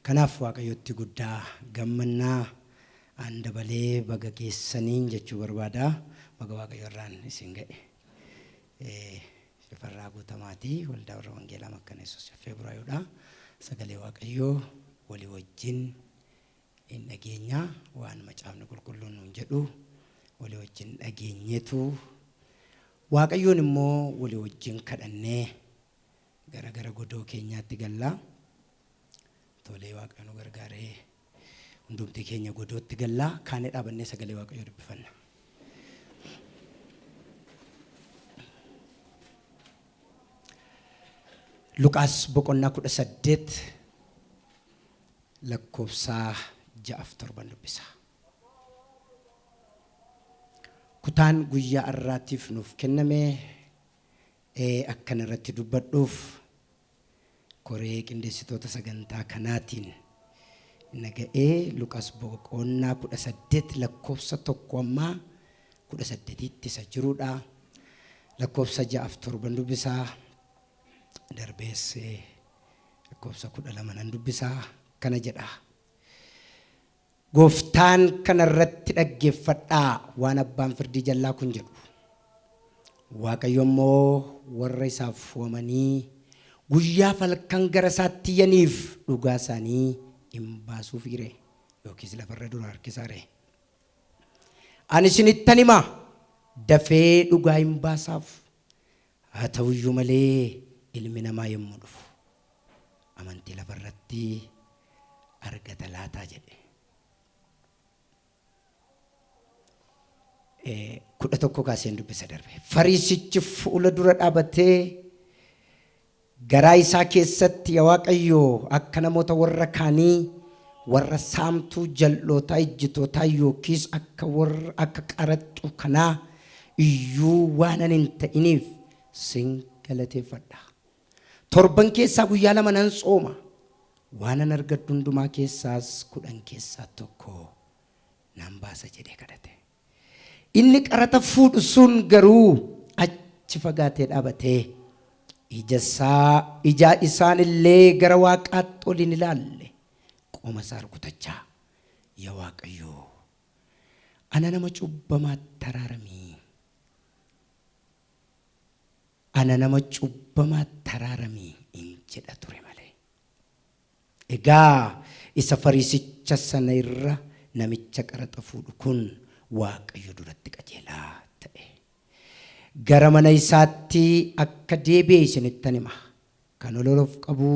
Kanaaf Waaqayyotti guddaa gammannaa an dabalee baga geessaniin jechuu barbaada. Baga Waaqayyo irraan isin ga'e. Shifarraa Guutamaati. Waldaa Warra Wangeelaa Makkana Yesuus Caffee Buraayuudha. Sagalee Waaqayyoo walii wajjin in dhageenya. Waan macaafni qulqulluun nuun jedhu walii wajjin dhageenyeetu Waaqayyoon immoo walii wajjin kadhannee gara gara godoo keenyaatti galla. Tolee Waaqayyo nu gargaaree hundumti keenya godootti galla. Kaanee dhaabannee sagalee Waaqayyoo dubbifanna. Luqaas boqonnaa 18 lakkoofsa 6 fi 7 dubbisa. Kutaan guyyaa har'aatiif nuuf kenname akkan irratti dubbadhuuf koree qindeessitoota sagantaa kanaatiin na ga'ee Luqaas boqonnaa 18 lakkoofsa 1 ammaa 18tti isa jirudha. Lakkoofsa 6 fi 7 dubbisaa. Darbees lakkoofsa 12 nan dubbisaa. Kana jedha. Gooftaan kana irratti dhaggeeffadhaa waan abbaan firdii jallaa kun jedhu. Waaqayyo immoo warra isaaf fo'amanii guyyaaf halkan gara isaatti iyyaniif dhugaa isaanii in baasuufii ree? Yookiis lafa irra dura harkisaa ree? Ani isinittan hima, dafee dhugaa in baasaaf. Haa ta'u iyyuu malee ilmi namaa yommuu dhufu amantii lafa irratti argata laataa jedhe. 11 kaaseen dubbisa darbe. Fariisichi fuula dura dhaabatee garaa isaa keessatti yaa Waaqayyo akka namoota warra kaanii warra saamtuu jal'ootaa ejjitootaa yookiis akka warra akka qaraxxuu kanaa iyyuu waanan hin ta'iniif sin galateeffadha. Torban keessaa guyyaa 2 nan tsooma. Waanan argadhu hundumaa keessaas 10 keessaa tokko nan baasa jedhee kadhate. Inni qaraxa fuudhu sun garuu achi fagaatee dhaabatee, ija isaa ijaa isaan illee gara Waaqaatti ol hin ilaalle, qoma isaa rukutachaa, Yaa Waaqayyo, ana nama cubbamaatti araarami! Ana nama cubbamaatti araarami! in jedha ture malee. Egaa isa Fariisicha sana irra namicha qaraxa fuudhu kun Waaqayyo duratti qajeelaa ta'e. Gara mana isaatti akka deebi'e isinittan hima. Kan ol of qabu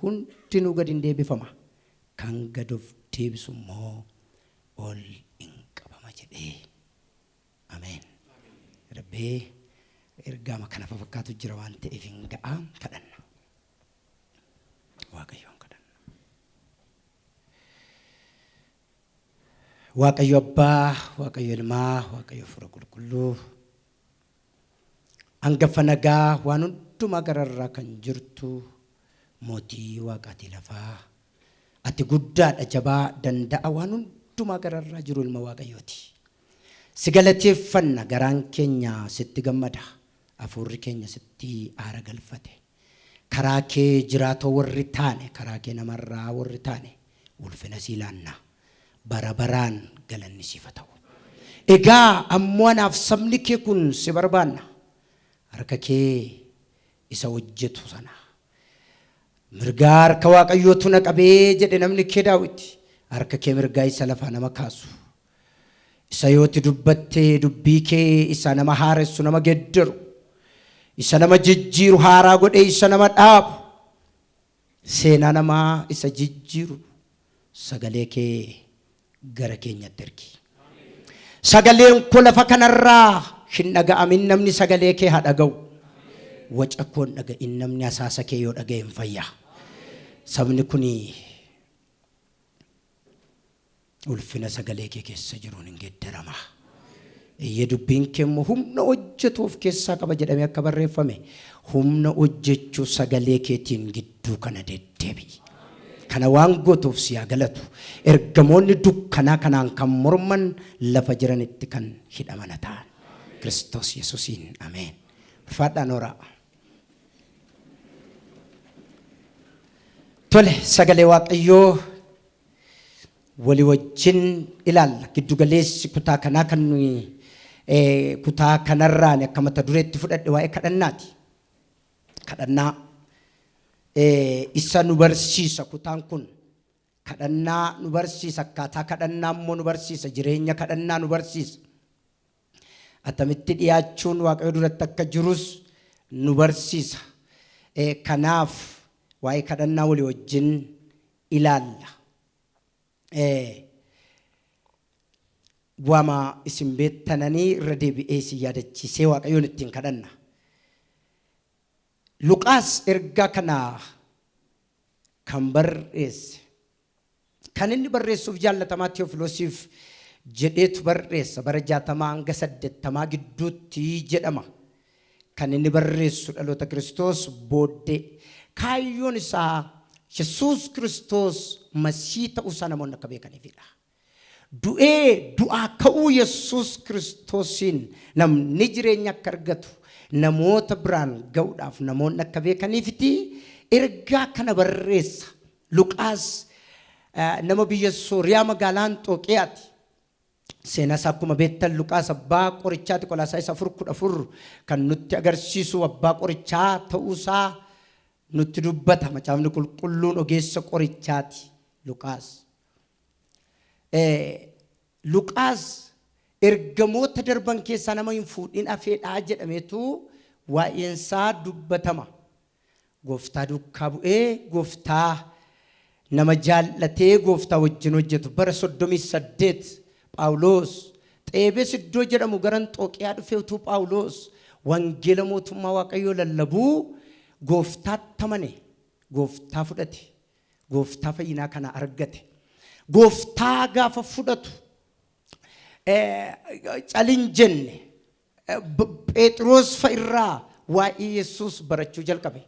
hundinuu gad in deebifama, kan gad of deebisu immoo ol in qabama jedhe. Ameen. Darbee ergaama kana fafakkaatu jira waan ta'eef hin ga'a kadhanna. Waaqayyoon kadhanna. Waaqayyo Abbaa, Waaqayyo Ilmaa, Waaqayyo Hafuura Qulqulluu, hangafa nagaa waan hundumaa gararraa kan jirtu mootii waaqaatii lafaa, ati guddaadha jabaa danda'a waan hundumaa gararraa jiru ilma Waaqayyooti. Si galateeffanna garaan keenya sitti gammada, hafuurri keenya sitti aara galfate. Karaa kee jiraatoo warri taane, karaa kee namarraa warri taane, ulfina sii laanna. Bara baraan galanni siif haa ta'u. Egaa ammoo anaaf sabni kee kun si barbaanna. Harka kee isa hojjetu sana. Mirgaa harka Waaqayyootu na qabee jedhe namni kee Daawit. Harka kee mirgaa isa lafaa nama kaasu. Isa yoo itti dubbatte dubbii kee isa nama haaressu nama geddaru, isa nama jijjiiru haaraa godhee isa nama dhaabu, seenaa namaa isa jijjiiru sagalee kee gara keenyatti ergi. Sagaleen koo lafa kanarraa hin dhaga'amin namni sagalee kee haa dhaga'u. Waca koo hin dhaga'in namni hasaasa kee yoo dhaga'e hin fayya. Sabni kuni Ulfina sagalee kee keessa jiruun hin geeddarama. Eeyyee dubbiin kee immoo humna hojjetu of keessaa qaba jedhamee akka barreeffame humna hojjechuu sagalee keetiin gidduu kana deddeebi'i. Kana waan gootuuf si haa galatu. Ergamoonni dukkanaa kanaan kan morman lafa jiranitti kan hidhaman haa ta'an. Kiristoos Yesuusiin ameen. Ulfaadhaa nooraa. Tole, sagalee Waaqayyoo walii wajjin ilaalla. Giddugaleessi kutaa kanaa kan nuyi kutaa kanarraan akka mata dureetti fudhadhe waa'ee kadhannaati. Kadhannaa isa nu barsiisa kutaan kun. Kadhannaa nu barsiisa, akkaataa kadhannaa immoo nu barsiisa, jireenya kadhannaa nu barsiisa. Attamitti dhiyaachuun Waaqayyo duratti akka jirus nu barsiisa. Kanaaf waa'ee kadhannaa walii wajjin ilaalla. Waama isin beektananii irra deebi'ee isin yaadachiisee Waaqayyoon ittiin kadhanna. Luqaas ergaa kana kan barreesse. Kan inni barreessuuf jaallatamaa Tewofiloosiif jedheetu barreessa. Bara 60 hanga 80 gidduutti jedhama. Kan inni barreessu dhaloota Kiristoos booddee. Kaayyoon isaa Yesuus Kiristoos Masii ta'uu isaa namoonni akka beekaniifidha. Du'ee du'aa ka'uu Yesuus Kiristoosiin namni jireenya akka argatu namoota biraan ga'uudhaaf namoonni akka beekaniifiti ergaa kana barreessa. Luqaas nama biyya Sooriyaa magaalaa Anxooqiyaati. Seenaa isaa akkuma beektan Luqaas abbaa qorichaati. Qolaasaayis 4:14 kan nutti agarsiisu abbaa qorichaa ta'uusaa nutti dubbata. Macaafni Qulqulluun ogeessa qorichaati Luqaas. Luqaas ergamoota darban keessaa nama hin fuudhin hafeedha jedhameetu waa'eensaa dubbatama. Gooftaa duukaa bu'ee, gooftaa nama jaallatee, gooftaa wajjin hojjetu. Bara 38 Phaawulos Xeebes iddoo jedhamu gara Anxooqiyaa dhufee utuu Phaawulos wangeela mootummaa Waaqayyoo lallabuu gooftaatti amane, gooftaa fudhate, gooftaa fayyinaa kana argate. Gooftaa gaafa fudhatu calin jenne. Pheexiroos fa irraa waa'ee Yesuus barachuu jalqabe.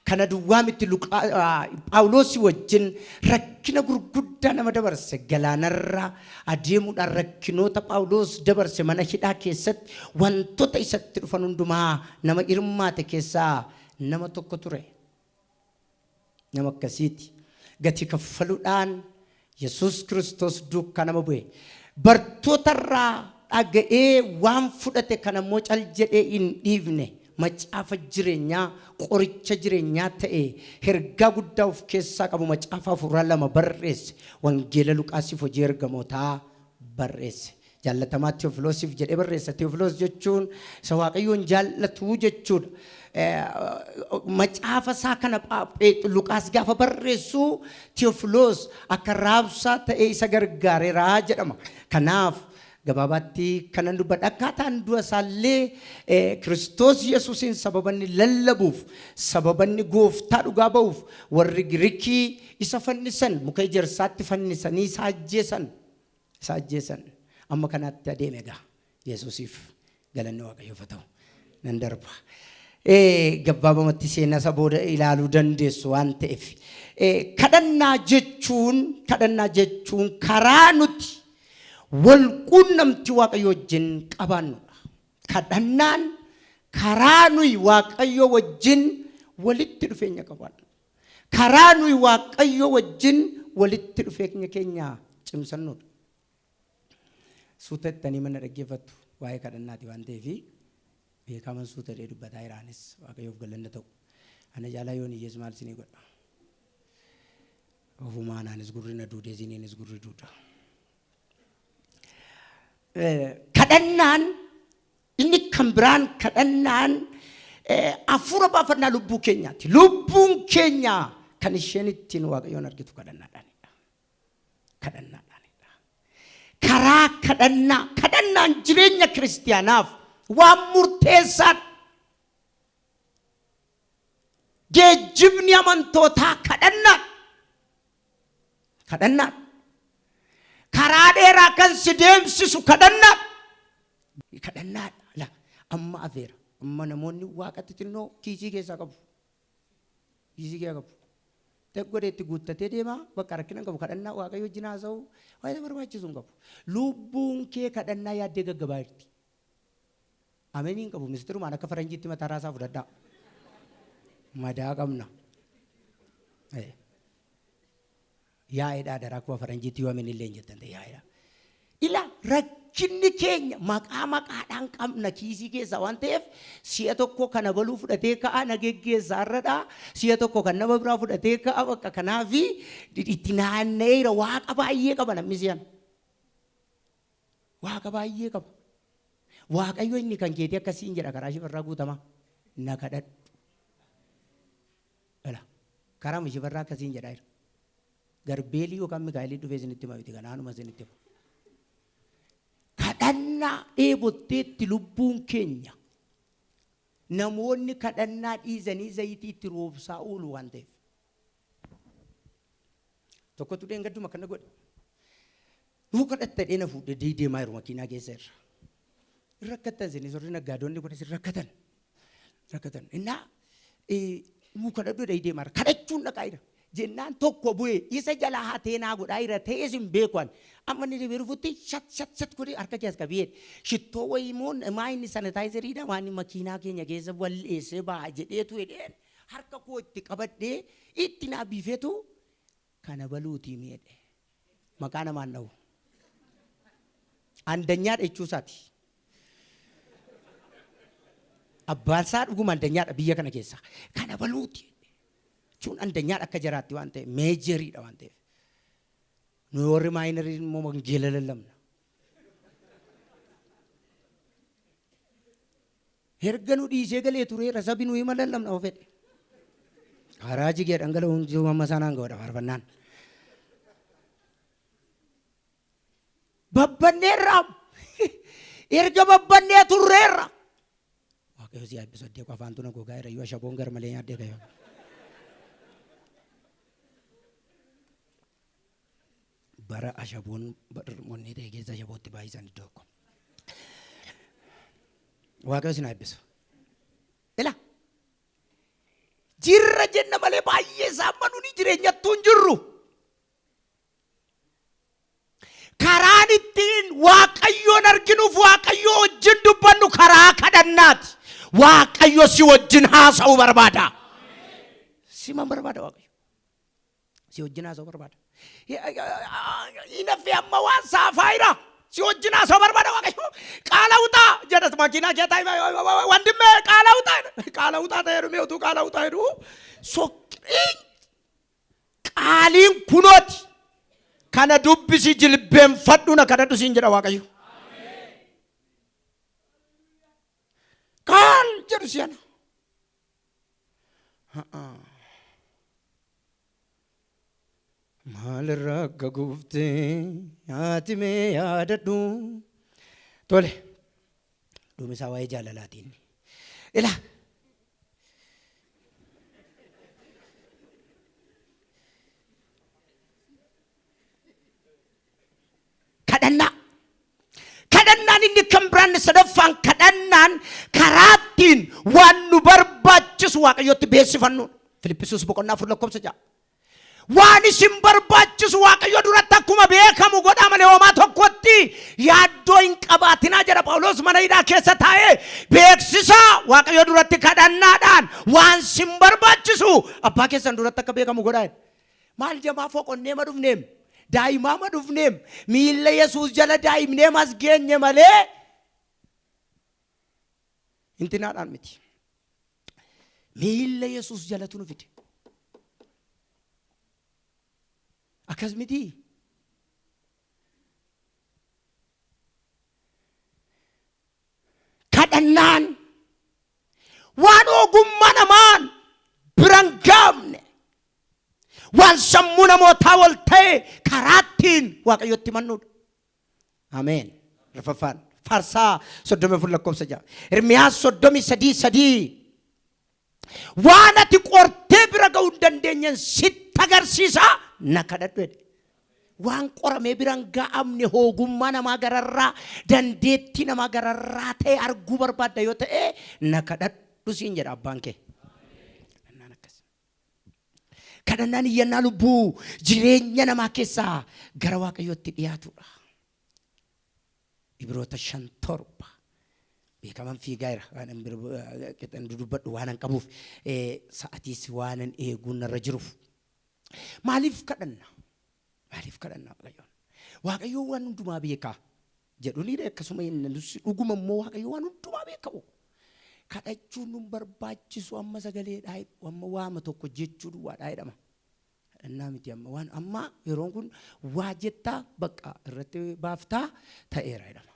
Kana duwwaa miti, Phaawuloosii wajjin rakkina gurguddaa nama dabarse. Galaanarra adeemuudhaan rakkinoota Phaawulos dabarse, mana hidhaa keessatti wantoota isatti dhufan hundumaa nama hirmaate keessaa nama tokko ture. Nama akkasiiti. Gatii kaffaluudhaan Yesuus Kiristoos duukaa nama bu'e. Bartootarraa dhaga'ee waan fudhate kana immoo cal jedhee hin dhiifne. Macaafa jireenyaa, qoricha jireenyaa ta'e, ergaa guddaa of keessaa qabu macaafa hafuuraa lama barreesse. Wangeela Luqaasiif hojii ergamootaa barreesse. Jaallatamaa Tewofiloosiif jedhee barreessa. Tewofiloos jechuun isa Waaqayyoon jaallatu jechuudha. Macaafa isaa kana Luqaas gaafa barreessu Tewofiloos akka raabsaa ta'ee isa gargaareera jedhama. Kanaaf gabaabaatti kanan dubbadha. Akkaataan du'a isaallee Kiristoos Yesuusiin sababa inni lallabuuf, sababa inni gooftaa dhugaa ba'uuf warri Girikii isa fannisan, muka ejersaatti fannisanii isa ajjeesan. Isa ajjeesan. Amma kanaatti adeeme egaa. Yesuusiif galanni Waaqayyoof haa ta'u. Nan darba. Gabaabamatti seenaa isa booda ilaaluu dandeessu waan ta'eef. Kadhannaa jechuun karaa nuti wal quunnamtii Waaqayyo wajjin qabaannudha. Kadhannaan karaa nuyi Waaqayyo wajjin walitti dhufeenya qabaannu. Karaa nuyi Waaqayyo wajjin walitti dhufeenya keenya cimsannudha. Suuta jettanii mana dhaggeeffattu, waa'ee kadhannaati waan ta'eef beekaman suuta jedhee dubbataa jiraanis Waaqayyoof galanna ta'u. Ana caalaa yoon hiyyees maal isinii godha? Ofumaa anaanis gurri na duudee isiniinis gurri duuda. Kadhannaan inni kan biraan kadhannaan hafuura baafannaa lubbuu keenyaati. Lubbuun keenya kan isheen ittiin Waaqayyoon argitu kadhannaadhaanidha. Kadhannaadhaanidha. Karaa kadhannaa, kadhannaan jireenya kiristiyaanaaf waan murteessaadha. Geejjibni amantootaa kadhannaadha. Kadhannaadha. Karaa dheeraa kan si deemsisu kadhannaadha. Kadhannaadha. La amma afeera. Amma namoonni waaqatti xinnoo kiisii keessaa qabu. Kiisii keessaa qabu. Godhee itti guuttatee deema, bakka rakkina hin qabu, kadhannaa Waaqayyo wajjin haasa'u waan isa barbaachisu hin qabu. Lubbuun kee kadhannaa yaaddee gaggabaa jirti. Ameenii hin qabu, mistirumaan akka faranjiitti mataa raasaa fudhadhaa. Madaa qabna. Yaa'eedhaa daraa akkuma faranjiitti yoo amin illee hin jettan ta'e yaa'eedha. Ila rakkinni keenya maqaa maqaadhaan qabna kiisii keessaa waan ta'eef si'a tokko kana baluu fudhatee ka'a na geggeessa har'adha. Si'a tokko kan nama biraa fudhatee ka'a bakka kanaafi itti naanna'eera waaqa baay'ee qaba namni si'an. Waaqa baay'ee qaba. Waaqayyo inni kan keetii akkasiin jedha karaa shifarraa guutamaa na kadhadhu. Dhala. Karaa shifarraa akkasiin jedhaa jira. Garbeelii yookaan Mikaa'elii dhufee isinitti hima miti kanaanuma isinitti hima. Kadhannaa dheebotteetti lubbuun keenya namoonni kadhannaa dhiisanii zayitii itti roobsaa oolu waan ta'eef. Tokkotu dheengadduma akkana godhe. Nuu kadhatta jedhee na fuudhee deemaa jiru makiinaa keessa irra. Rakkatan isinis warri naggaadonni kunis rakkatan. Rakkatan. Innaa nuu kadhadhu jedhee deemaa jira. Kadhachuun dhaqaa jira. Jennaan tokko bu'ee isa jalaa hatee naa godhaa jira ta'es hin beeku ani. Amma inni deebi'ee dhufutti shat shat shat godhee harka kee as qabee shittoo wayii immoo maa inni sanitaayizeriidha waan makiinaa keenya keessa balleessee ba'a jedheetu jedheen harka koo itti qabadhee itti naa biifeetu kana baluutii miidhe. Maqaa namaan dha'u. Andanyaadha jechuu isaati. Abbaan isaa dhuguma andanyaadha biyya kana keessa. Kana baluuti. Jechuun andanyaadha akka jaraatti waan ta'eef meejeriidha waan ta'eef. Nuyi warri maayinarii immoo wangeela lallabna. Erga nu dhiisee galee tureera sabi nuyi ma lallabna of fedhe. Karaa jigee dhangala'uun jiru amma sanaan godha faarfannaan. Babbanneerra erga babbannee turreerra. Waaqayyo si eebbisu addee koo afaantu na gogaa jira iyyuu ashaboon gar malee nyaaddee kayo. Bara ashaboon onnee ta'e keessa ashabootti baay'isan iddoo tokko. Waaqayyo si eebbisu. Ila jirra jenna malee baay'ee isaa amma nuni jireenyattuu hin jirru. Karaan ittiin Waaqayyoon arginuuf Waaqayyoo wajjin dubbannu karaa kadhannaati. Waaqayyo si wajjin haasa'uu barbaada. Sima barbaada Waaqayyo. Si wajjin haasa'uu barbaada. Inaffee amma waan saafaa jira. Si wajjin haasa'uu barbaada Waaqayyo. Qaala utaa jedhas makiinaa kee taa'e wandimmee qaala utaa qaala utaa ta'ee dhumee utuu qaala utaa jedhu soqqii Qaaliin kunooti. Kana dubbisi jilbeenfadhu na kadhadhu siin jedha Waaqayyo. Qaal jedhu si'ana. Maalirraa akka gufte haati mee yaadadhu. Tole. Dhumisaa waa'ee jaalalaatiin. Ilaa. Kadhannaa. Kadhannaan inni kan biraan sadaffaan kadhannaan karaa ittiin waan nu barbaachisu Waaqayyotti beeksifannudha. Filiphisius boqonnaa 4 lakkoofsa 6. Waan isin barbaachisu Waaqayyo duratti akkuma beekamu godhaa malee homaa tokkotti yaaddoo hin qabaatinaa jedha Phaawulos mana hidhaa keessa taa'ee beeksisaa Waaqayyo duratti kadhannaadhaan waan isin barbaachisu abbaa keessan duratti akka beekamu godhaa jedha. Maal jamaa foqonnee ma dhufneem? Daa'imaa ma dhufneem? Miilla Yesuus jala daa'imnee mas geenye malee intinaadhaan miti. Miilla Yesuus jalatu nu fide. Akkas mitii? Kadhannaan waan ogummaa namaan biran gaamne waan sammuu namootaa wal ta'e karaa ittiin Waaqayyotti himannuudha. Ameen. Arfaffaan. Faarsaa 34 lakkoofsa 6. Ermiyaas 33 3. Waan ati qortee bira ga'uu hin dandeenyen sitti agarsiisa na kadhadhu jedhe. Waan qoramee bira hin ga'amne hoogummaa namaa gararraa dandeettii namaa gararraa ta'e arguu barbaadda yoo ta'e na kadhadhu siin jedha abbaan kee. Kadhannaan akkas. Kadhannaan iyyannaa lubbuu jireenya namaa keessaa gara Waaqayyootti dhiyaatudha. Ibroota 5:7 beekaman fiigaa jira. Waan hin qixan dudubbadhu waan hin qabuuf sa'atiis waan hin eeguun narra jiruuf. Maaliif kadhanna? Maaliif kadhanna Waaqayyoon? Waaqayyoon waan hundumaa beekaa jedhu ni akkasuma inni dhuguma immoo Waaqayyo waan hundumaa beeka. Kadhachuun nun barbaachisu amma sagaleedhaa amma waama tokko jechuu duwwaadhaa jedhama. Kadhannaa miti amma waan amma yeroon kun waa jettaa bakka irratti baaftaa ta'eera jedhama.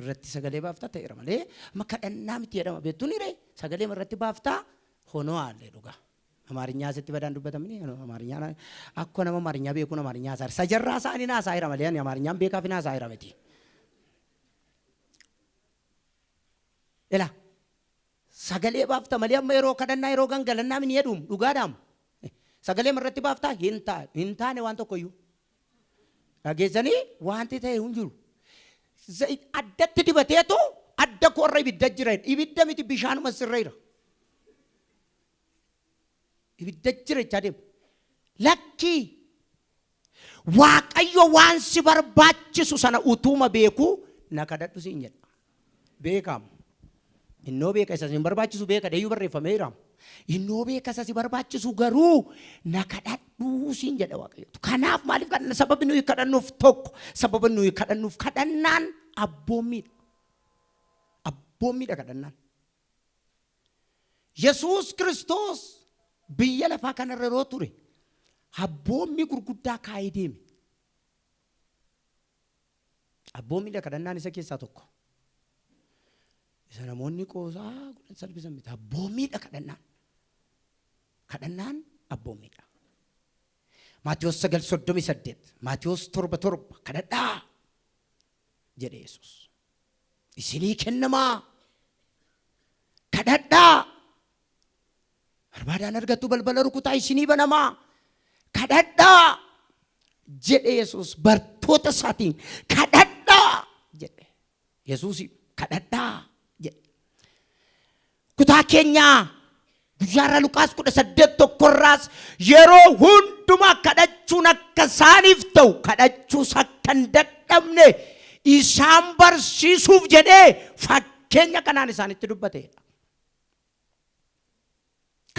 Irratti sagalee baaftaa ta'eera malee amma kadhannaa miti jedhama. Beektuu ni ree sagalee irratti baaftaa honoo haallee dhugaa. Amaarinyaa asitti badaan dubbatamni Amaarinyaa akka nama Amaarinyaa beekuun Amaarinyaa haasaa sajarraa isaanii naasaa jira malee ani Amaarinyaan beekaaf naasaa jira miti. Ila sagalee baafta malee amma yeroo kadhannaa yeroo gangalannaa min jedhuum dhugaadhaam. Sagalee irratti baaftaa hin hin taane waan tokkoyyuu. Dhageessanii wanti ta'e hin jiru. Addatti dibateetu adda koorra ibidda jira. Ibidda miti bishaanuma sirra jira. Ibidda jira jechaa deema. Lakkii Waaqayyo waan si barbaachisu sana utuuma beekuu na kadhadhu siin jedha. Beekaam. Innoo beeka isa sin barbaachisu beeka deeyyuu barreeffameera. Innoo beeka isa si barbaachisu garuu na kadhadhu siin jedha Waaqayyo. Kanaaf maaliif kadhanna? Sababi nuyi kadhannuuf tokko sababa nuyi kadhannuuf kadhannaan abboommiidha. Abboommiidha kadhannaan. Yesuus Kiristoos biyya lafaa kanarra yeroo ture abboommii gurguddaa kaa'ee deeme. Abboommiidha kadhannaan isa keessaa tokko. Isa namoonni qoosaa godhan salphisan miti. Abboommiidha kadhannaan. Kadhannaan abboommiidha. Maatiyos 9:38, Maatiyos 7:7 kadhadhaa jedhe Yesuus. Isinii kennamaa. Kadhadhaa. Barbaadaan argattu balbala rukutaa isinii banamaa. Kadhadhaa jedhe Yesuus bartoota isaatiin kadhadhaa jedhe. Yesuus kadhadhaa jedhe. Kutaa keenyaa guyyaarra Luqaas 18 tokkorraas yeroo hundumaa kadhachuun akka isaaniif ta'u kadhachuus akka hin dadhabne isaan barsiisuuf jedhee fakkeenya kanaan isaanitti dubbateedha.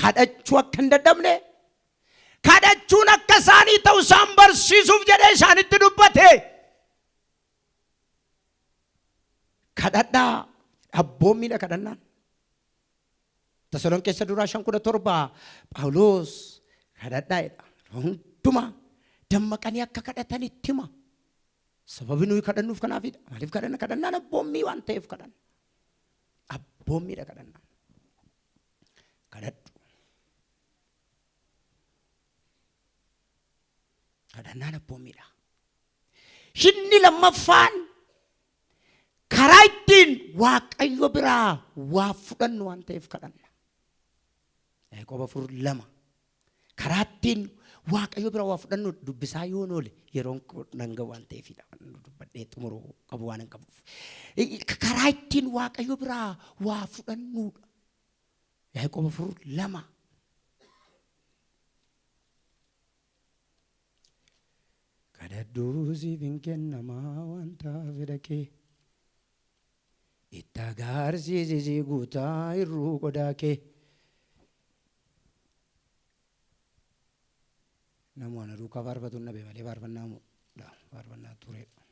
Kadhachuu akka hin dadhabne kadhachuun akka isaanii ta'u isaan barsiisuuf jedhee isaanitti dubbate. Kadhadhaa abboommiidha kadhannaan. Tasalonqeessa duraa 5:17 Phaawulos kadhadhaa jedha. Hundumaa dammaqanii akka kadhatan itti hima. Sababi nuyi kadhannuuf kanaafidha. Maaliif kadhanna? Kadhannaan abboommii waan ta'eef kadhanna. Abboommiidha kadhannaan. Kadhadhu. Kadhannaan abboommiidha. Inni lammaffaan karaa ittiin Waaqayyo biraa waa fudhannu waan ta'eef kadhanna. Yaaqoob 4:2. Karaa ittiin Waaqayyo biraa waa fudhannu dubbisaa yoon oole yeroon nan ga'u waan ta'eefidha. Dubbadhee xumuruu qabu waan hin qabuuf. Karaa ittiin Waaqayyo biraa waa fudhannudha. Yaaqoob 4:2. Kadhadhuu siif hin kennamaa wanta fedha kee. Itti agaarsiisi si guutaa hir'uu qodaa kee. Namu ana duukaa faarfatu hin dhabe malee faarfannaa faarfannaa tureedha.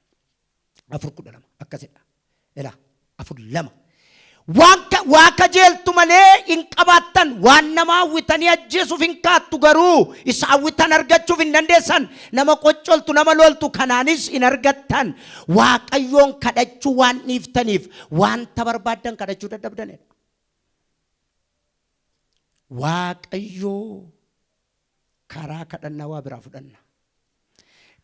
4:12 akkasidha. Ilaa 4:2. Waan waa kajeeltu malee hin qabaattan waan nama hawwitanii ajjeesuuf hin kaattu garuu isa hawwitan argachuuf hin dandeessan nama qoccoltu nama loltu kanaanis hin argattan Waaqayyoon kadhachuu waan dhiiftaniif wanta barbaaddan kadhachuu dadhabdanidha. Waaqayyoo karaa kadhannaa waa biraa fudhanna.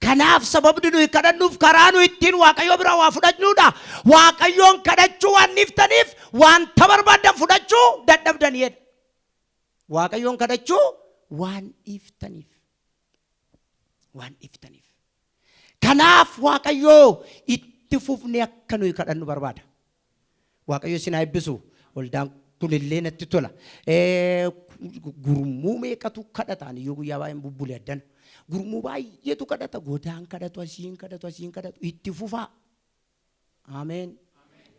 Kanaaf sababni nuyi kadhannuuf karaa nuyi ittiin Waaqayyo biraa waa fudhannuudha. Waaqayyoon kadhachuu waan dhiiftaniif wanta barbaaddan fudhachuu dadhabdanii jedha. Waaqayyoon kadhachuu waan dhiiftaniif. Waan dhiiftaniif. Kanaaf Waaqayyoo itti fufnee akka nuyi kadhannu barbaada. Waaqayyo isin haa eebbisu. Waldaan kunillee natti tola. Gurmuu meeqatu kadhata? Ani iyyuu guyyaa baay'een bubbule addana. Gurmuu baay'eetu kadhata. Godaan kadhatu, asiin kadhatu, asiin kadhatu. Itti fufaa. Ameen.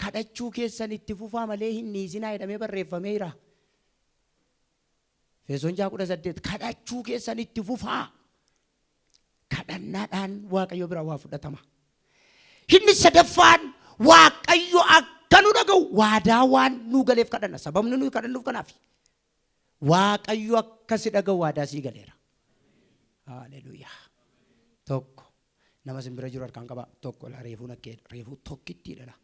Kadhachuu keessan itti fufaa malee hin dhiisinaa jedhamee barreeffameera. Efesoon 6:18 kadhachuu keessan itti fufaa. Kadhannaadhaan Waaqayyo biraa waa fudhatama. Inni sadaffaan Waaqayyo akka nu dhaga'u waadaa waan nu galeef kadhanna. Sababni nuyi kadhannuuf kanaaf. Waaqayyo akka si dhaga'u waadaa sii galeera. Haleluuyaa. Tokko nama sin bira jiru harkaan qabaa. Tokko laa reefuu nakkeedha. Reefuu tokkittiidha laa.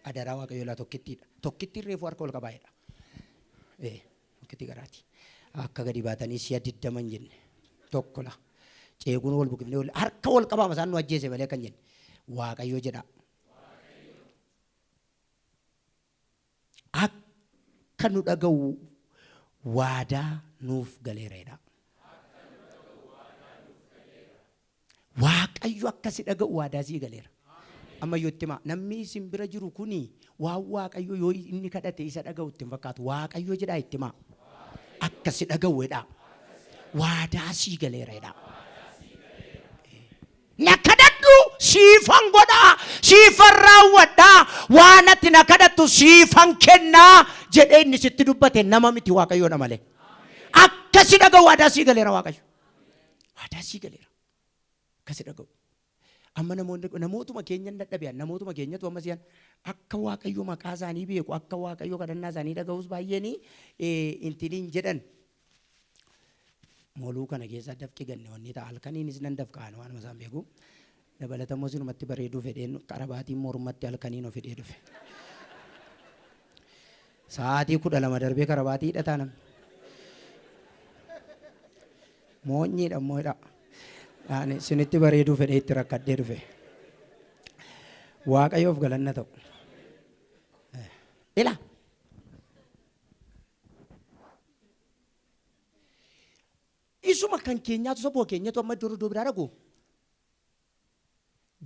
Adaraa Waaqayyo laa tokkittiidha. Tokkittiin reefuu harka ol qabaa jedha. Tokkittii garaati. Akka gadi baatanii si'a 20 hin jenne. Tokko laa. Ceeguun wal buqifnee wal harka wal qabaama isaan nu ajjeese malee kan jenne. Waaqayyo jedha. Akka nu dhaga'u waadaa nuuf galeera jedha. Waaqayyo akka si dhaga'u waadaa sii galeera. Ammayyuu itti himaa. Namni isin bira jiru kuni waan Waaqayyo yoo inni kadhate isa dhaga'u itti hin fakkaatu. Waaqayyo jedhaa itti himaa. Akka si dhaga'u jedhaa. Waadaa sii galeera jedhaa. Na kadhadhu siifan godhaa, siifan raawwadhaa, waan ati na kadhattu siifan kennaa jedhee inni sitti dubbate nama miti Waaqayyoodha malee. Akka si dhaga'u waadaa sii galeera Waaqayyo. Waadaa sii galeera. Akka si dhaga'u. Amma namoonni namootuma keenyan dadhabe namootuma keenyatu amma si'an akka Waaqayyo maqaa isaanii beeku akka Waaqayyo kadhannaa isaanii dhaga'us baay'een intiliin jedhan. Moluu kana keessa dafqi ganne wanni ta'a halkaniinis nan dafqa'an waanuma isaan beeku. Dabalatammoo sinumatti bareeduu fedheen qarabaatiin mormatti halkaniin of hidhee dhufe. Sa'aatii 12 darbee karabaatii hidhataa namni. Moonyiidha immoo hidhaa. Ani sinitti bareeduu fedhee itti rakkadhee dhufe. Waaqayyoof galanna ta'u. Ila. Isuma kan keenyaatu sabuma keenyatu amma iddoo iddoo biraa dhaqu.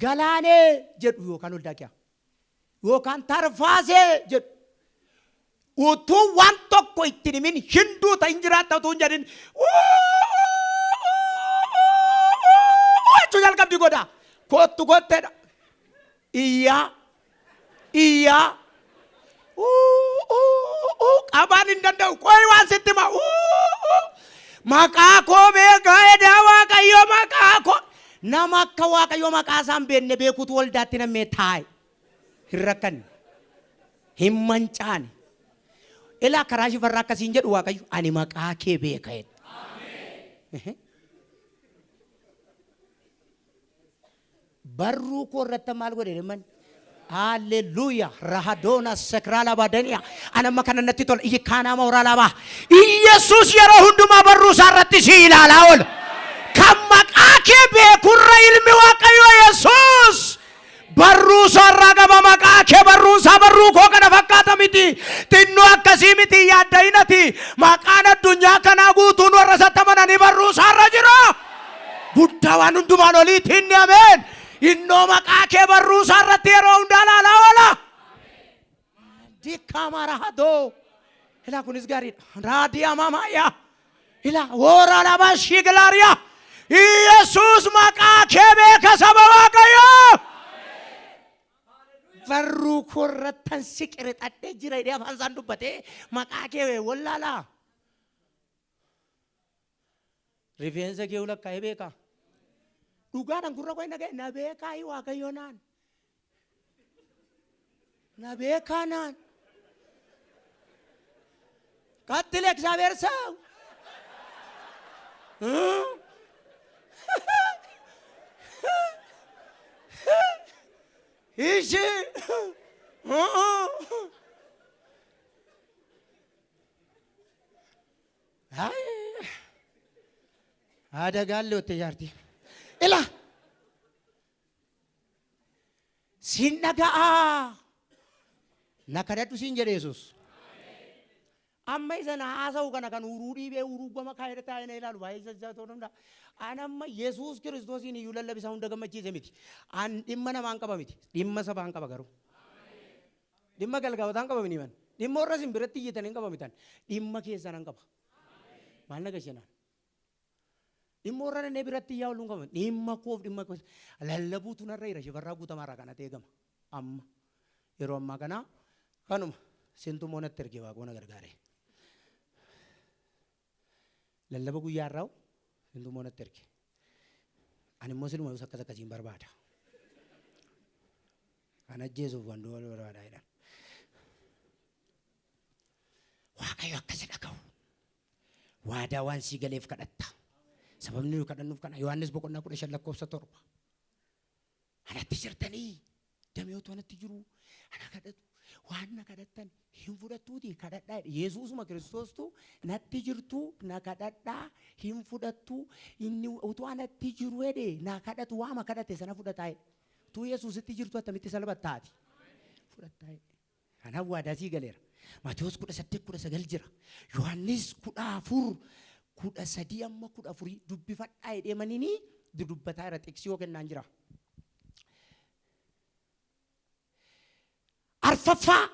Galaanee jedhu yookaan Oldaakiyaa yookaan Tarfaasee jedhu. Utuu waan tokko itti hin himin hin duuta hin jiraatta utuu hin jedhin jechuu jalqabdi godha. Kottu kotteedha. Iyyaa iyyaa qabaan hin danda'u qoy waan sitti hima maqaa koo beekaa edaa Waaqayyo maqaa koo nama akka Waaqayyo maqaa isaa hin beekne beekutu waldaatti nammee taa'e hin rakkanne hin mancaane ilaa karaa shifarraa akkasiin jedhu Waaqayyo ani maqaa kee beeka jedhe. Barruu koo irratti maal godhe dhimman? Haalleluuyaa. Rahadoona sekraala baadaniya. Ana amma kana natti tola. Iyyi kaanaa mooraa Iyyasuus yeroo hundumaa barruu isaa irratti si ilaalaa oola. Kan maqaa kee beekurra ilmi Waaqayyoo Yesuus barruu isaa irraa qaba maqaa kee barruun isaa barruu koo kana fakkaata miti. Xinnoo akkasii miti yaadda'inati. Maqaan addunyaa kanaa guutuun warra isatti amananii barruu isaa irra jira. Guddaa waan hundumaan oliitti inni ameen. Innoo maqaa kee barruu isaa irratti yeroo hundaa ilaalaa oola. Dikkaama rahadoo. Ilaa kunis gaariidha. Raadiyaa maamaaya. Ilaa woora lama shigilaariyaa. Yesuus maqaa kee beeka saba Waaqayyoo. Barruu koo irrattan si qirixadhee jira jedhee afaan isaan dubbatee maqaa kee wallaalaa. Rifeensa kee lakkaa'ee beekaa. Dhugaadhaan gurra koo hin dhaga'e na beekaa Waaqayyo naan. Na beekaa naan. ቀጥል እግዚአብሔር ሰው እሺ አደጋ አለ ወtte jaartii ila siin dhaga'a na kadhadhu siin jedhe Yesuus. Amma isa na haasa'u kana kan uruu dhiibee uruu gama kaayee taa'ee na ilaalu baay'ee jajjaa ta'uu danda'a. An amma Yesuus Kiristoosiin iyyuu lallabisa hunda gammachiise miti. An dhimma namaan qaba miti. Dhimma sabaan qaba garuu. Dhimma galgaawotaan qaba mini man. Dhimma warra isin biratti iyyitan hin qaba mitan. Dhimma keessan hin qaba. Maal na gashanaan? Dhimma warra nannee biratti iyyaa ooluun qaba. Dhimma koof dhimma koo lallabuutu narra jira shifarraa guutamaarraa kanatti eegama. Amma yeroo ammaa kana kanuma sintu immoo natti erge waaqoo na gargaare. Lallaba guyyaa irraa sintu immoo natti erge. Ani immoo siluma akkas akkasiin barbaada. Kan ajjeesuuf waan du'a barbaada jedhan. Waaqayyo akkasi dhaga'u. Waadaa waan sii galeef kadhatta. Sababni nuyi kadhannuuf kana Yohaannis boqonnaa 15 lakkoofsa 7. Anatti jirtanii damee utuu anatti jiru ana kadhatu waan na kadhattan hin fudhattuuti kadhadhaa jedhe. Yesuusuma Kiristoostu natti jirtu na kadhadhaa hin fudhattu inni utuu anatti jiru jedhe na kadhatu waama kadhate sana fudhataa jedhe. Utuu Yesuusitti jirtu attamitti salphattaati? Fudhattaa jedhe. Kanaaf waadaa sii galeera. Maatewos 18 19 jira. Yohaannis 14 13 amma 14 dubbifadhaa jedhee manini dudubbataa jira xiqsii yoo kennaan jira. Arfaffaa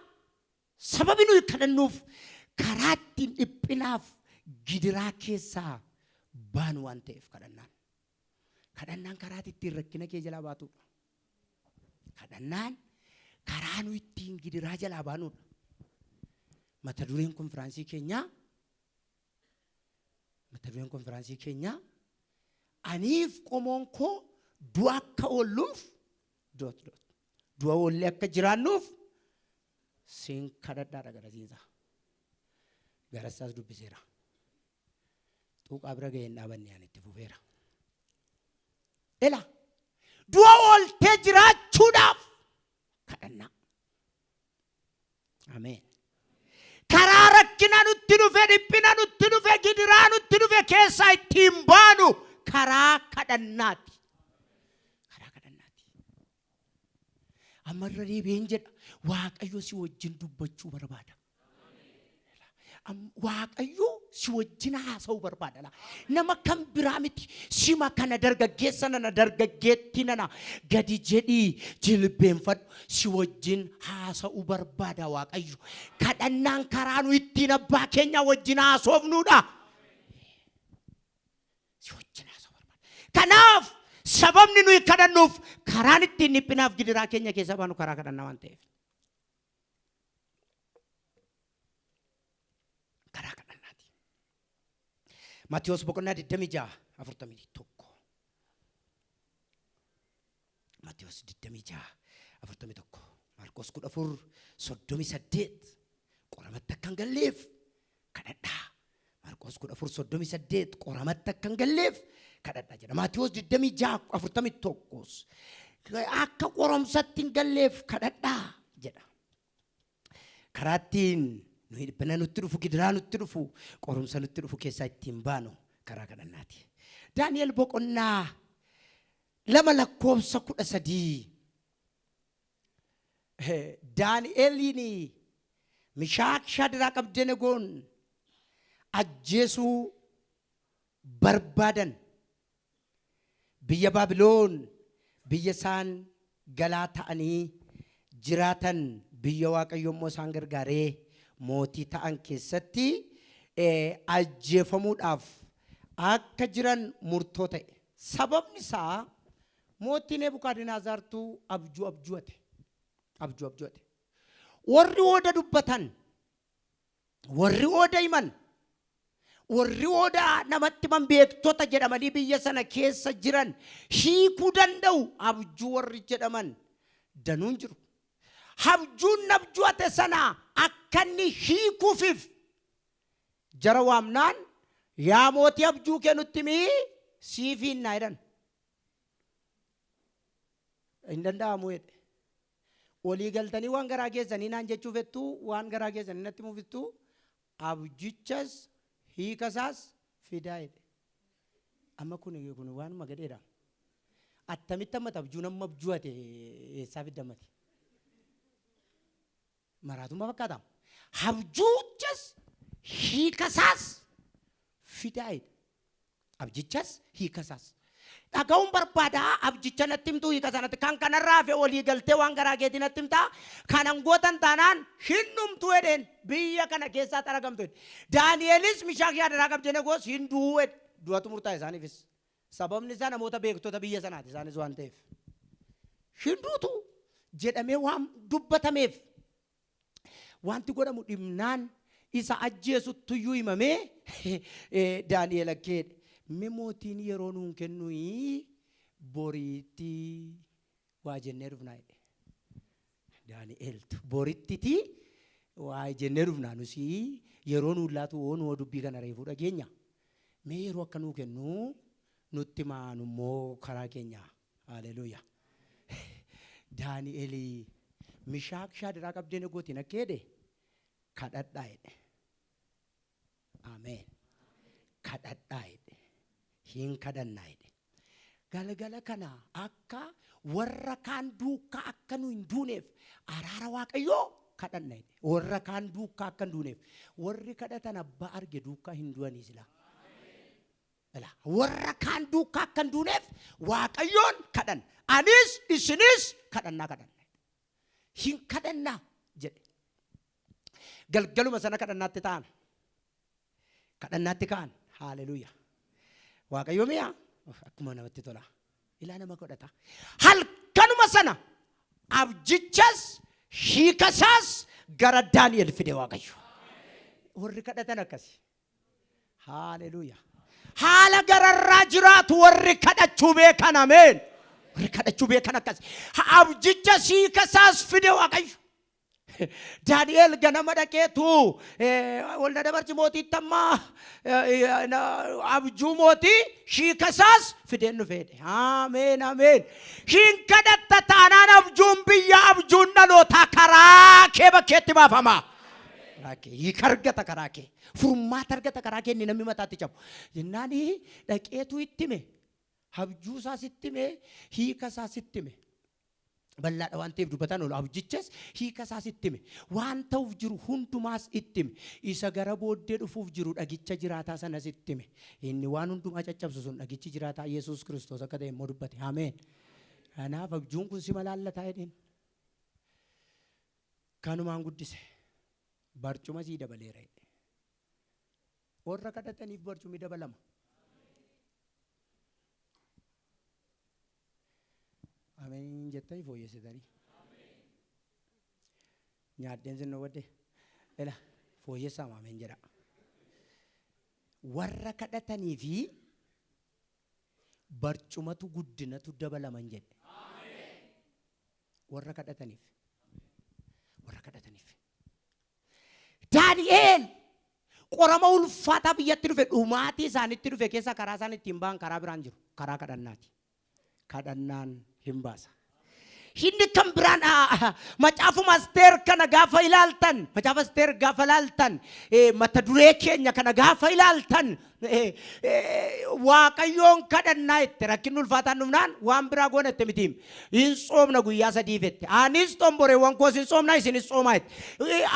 sababi nuyi kadhannuuf karaa ittiin dhiphinaaf gidiraa keessaa baanu waan ta'eef kadhannaan. Kadhannaan karaa ittiin rakkina kee jalaa baatudha. Kadhannaan karaa nu ittiin gidiraa jalaa baanudha. Mata dureen konfiraansii keenyaa mata dureen konfiraansii keenyaa aniif qomoon koo du'a akka oolluuf dot dot du'a oollee akka jiraannuuf siin kadhadhaadha garasiinsa. Garasaas dubbiseera. Xuuqaa bira ga'ee hin dhaabanne ani itti fufeera. Ela du'a ooltee jiraachuudhaaf kadhannaa. Ameen. Karaa rakkina nutti dhufe, dhiphina nutti dhufe, gidiraa nutti dhufe keessaa ittiin baanu karaa kadhannaati. Karaa kadhannaati. Amma irra deebi'een jedha Waaqayyo si wajjin dubbachuu barbaada. Waaqayyo si wajjin haasa'uu barbaada. Laa. Nama kan biraa miti. Sima kana dargaggeessa nana dargaggeetti nana gadi jedhii jilbeenfadhu si wajjin haasa'uu barbaada Waaqayyo. Kadhannaan karaa nu ittiin abbaa keenya wajjin haasofnudha. Si wajjin haasa'uu barbaada. Kanaaf sababni nuyi kadhannuuf karaan ittiin dhiphinaaf gidiraa keenya keessaa baanu karaa kadhannaa waan ta'eef. Karaa kadhannaati. Maatiyos boqonnaa 26 41. Maatiyos 26 41. Maarqos 14 38. Qoramatti akka hin galleef kadhadhaa. Maarqos 14 38 qoramatti akka hin galleef kadhadhaa jedha. Maatiyos 26 41 akka qoromsatti hin galleef kadhadhaa jedha. Karaa ittiin nuyi dhiphina nutti dhufu, gidiraa nutti dhufu, qorumsa nutti dhufu keessaa ittiin baanu karaa kadhannaati. Daani'el boqonnaa 2 lakkoofsa 13. Daani'eliin Mishaak Shaadiraaq Abdenegoon ajjeesuu barbaadan. Biyya Baabiloon biyya isaan galaa ta'anii jiraatan biyya Waaqayyo immoo isaan gargaaree mootii ta'an keessatti ajjeefamuudhaaf akka jiran murtoo ta'e. Sababni isaa mootii Nebukadinaazaartu abjuu abju'ate. Abjuu abju'ate. Warri hooda dubbatan, warri hooda himan, warri hooda namatti himan beektota jedhamanii biyya sana keessa jiran hiikuu danda'u abjuu warri jedhaman danuun jiru. Abjuun abju'ate sana akka inni hiikuufiif jara waamnaan yaa mootii abjuu kee nutti himii siif hiinnaa jedhan. Hin danda'amu jedhe. Walii galtanii waan garaa keessanii naan jechuu fettuu waan garaa keessanii natti himuu fettuu abjichas hiika isaas fidaa jedhe. Amma kun kun waanuma gadheedha. Attamitti ammata abjuu nama abju'ate eessaa fidda ammati? Maraatummaa fakkaata. Abjuuchas hiika isaas fidaa jedhe. Abjichas hiika isaas. Dhaga'uun barbaada abjicha natti himtuu hiika isaa natti kan kanarraa hafe walii galtee waan garaa keetii natti himtaa kanan gootan taanaan hin dhumtuu jedheen biyya kana keessaa xaragamtu jedhe. Daani'eelis Mishaak Shaadiraak Abdenegoos hin du'uu jedhe. Du'atu murtaa'e isaaniifis. Sababni isaa namoota beektota biyya sanaati isaanis waan ta'eef. Hin duutu jedhamee waan dubbatameef wanti godhamu dhibnaan isa ajjeesuttuyyuu himamee Daani'el akkeedhe. Mee mootiin yeroo nuun kennuyi Boriitti waa jennee dhufnaa jedhe. Daani'eeltu borittiti waa jennee dhufnaa nusi yeroo nuu laatu hoo nu dubbii kana reefuu dhageenya. Mee yeroo akka nuu kennu nutti maanu immoo karaa keenya. Haleluuyaa. Daani'eel Mishaak Shaadiraak Abdeenegootiin akka jedhe kadhadhaa jedhe. Ameen. Kadhadhaa jedhe. Hin kadhannaa jedhe. Galgala kana akka warra kaan duukaa akka nu hin duuneef araara Waaqayyoo kadhanna jedhe. Warra kaan duukaa akka hin duuneef. Warri kadhatan abbaa arge duukaa hin du'anii silaa. Ilaa, warra kaan duukaa akka hin duuneef Waaqayyoon kadhanna. Anis isinis kadhannaa kadhanna. Hin kadhannaa jedhe. Galgaluma sana kadhannaatti ta'an. Kadhannaatti ka'an. Haaleluuyaa. Waaqayyo mi'a akkuma namatti tola. Ilaa nama godhata. Halkanuma sana abjichas hiikasaas gara Daani'el fide Waaqayyo. Warri kadhatan akkasi. Haaleluuyaa. Haala gararraa jiraatu warri kadhachuu beekan ameen. Warri kadhachuu beekan akkas. Abjicha hiikasaas fide Waaqayyo. Daani'el ganama dhaqeetu ol na dabarsi mootiitti amma abjuu mootii hiikasaas fideen dhufeedhe. Ameen ameen. Hin kadhatta taanaan abjuun biyya abjuun dhalootaa karaa kee bakkeetti baafama. Karaa kee hiika argata karaa kee furmaata argata karaa kee inni namni mataatti cabu. Jennaan dhaqeetu itti hime. Abjuu isaas itti hime hiika isaas itti hime. Bal'aadha waan ta'eef dubbataan oolu. Abjichas hiika isaas itti hime. Waan ta'uuf jiru hundumaas itti hime. Isa gara booddee dhufuuf jiru dhagicha jiraataa sanas itti hime. Inni waan hundumaa caccabsu sun dhagichi jiraataa Yesuus Kiristoos akka ta'e immoo dubbate. Ameen. Kanaaf abjuun kun si malaallataa jedheen. Kanumaan guddise. Barcuma sii dabaleera jedhe. Warra kadhataniif barcumi dabalama. Ameen jettanii fooyyessitanii. Nyaadheen sin wadde. Ela fooyyessaa ameen jedha. Warra kadhatanii fi barcumatu guddinatu dabalaman jedhe. Warra kadhataniif. Warra kadhataniif. Daani'eel qorama ulfaataa biyyatti dhufe dhumaatii isaanitti dhufe keessa karaa isaan ittiin ba'an karaa biraan jiru. Karaa kadhannaati. Kadhannaan hin baasa. Inni kan biraan macaafuma Asteer kana gaafa ilaaltan, macaafa Asteer gaafa ilaaltan, mata duree keenya kana gaafa ilaaltan, Waaqayyoon kadhannaa itti rakkinni ulfaataan dhufnaan waan biraa goona itti mitiim. Hin tsoomna guyyaa sadiif itti. Anis xomboreewwan koos hin tsoomna isinis tsoomaa itti.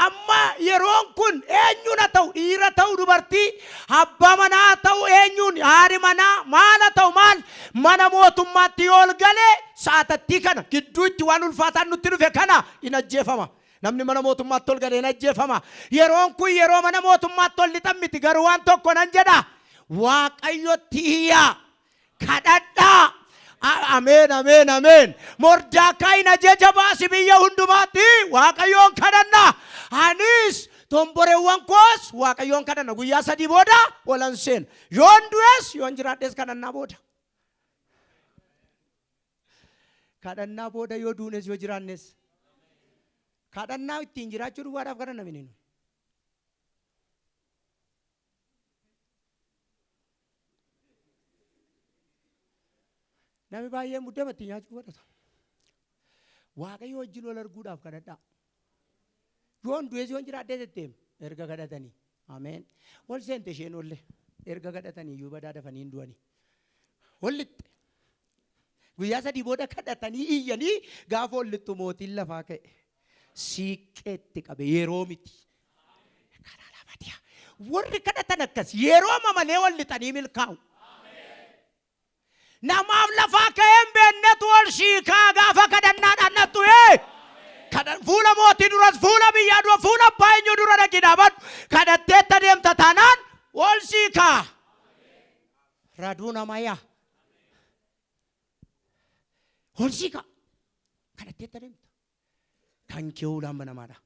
Amma yeroon kun eenyuun haa ta'u dhiira ta'u dubartii abbaa manaa haa ta'u eenyuun haadhi manaa maal haa ta'u maal mana mootummaatti yoo ol gale sa'atattii kana gidduu itti waan ulfaataan nutti dhufe kana hin ajjeefama. Namni mana mootummaatti ol gale hin ajjeefama. Yeroon kun yeroo mana mootummaatti ol lixan miti garuu waan tokko nan jedha. Waaqayyotti iyyaa. Kadhadhaa. Ameen ameen ameen. Mordaakaayin ajaja baasi biyya hundumaatti Waaqayyoon kadhanna. Anis xomboreewwan koos Waaqayyoon kadhanna. Guyyaa 3 booda olan seena. Yoon du'es yoon jiraadhes kadhannaa booda. Kadhannaa booda yoo duunes yoo jiraannes. Kadhannaa ittiin jiraachuu duwwaadhaaf kadhanna miti nuyi. Namni baay'een muddama ittiin nyaachuu kadhata. Waaqayyo wajjin wal arguudhaaf kadhadhaa. Yoon du'es yoon jiraadhee jetteem erga kadhatanii. Ameen. Wal seente isheen olle erga kadhatanii iyyuu badaa dafanii hin du'anii. Wal lixxe. Guyyaa 3 booda kadhatanii iyyanii gaafa ol lixxu mootiin lafaa ka'e. Siiqqeetti qabe yeroo miti. Karaa lafatiya. Warri kadhatan akkas yeroo mamalee wal lixanii milkaa'u. Namaaf lafaa ka'ee hin beeknetu ol siikaa gaafa kadhannaadhaan nattu ee. Kadhan fuula mootii duras fuula biyyaa dura fuula abbaa eenyuu dura dhaqii dhaabadhu. Kadhatteetta deemta taanaan ol siikaa. Raduu nama yaa. Ol siikaa. Kadhatteetta deemta. Kan kee ulaan banamaadha.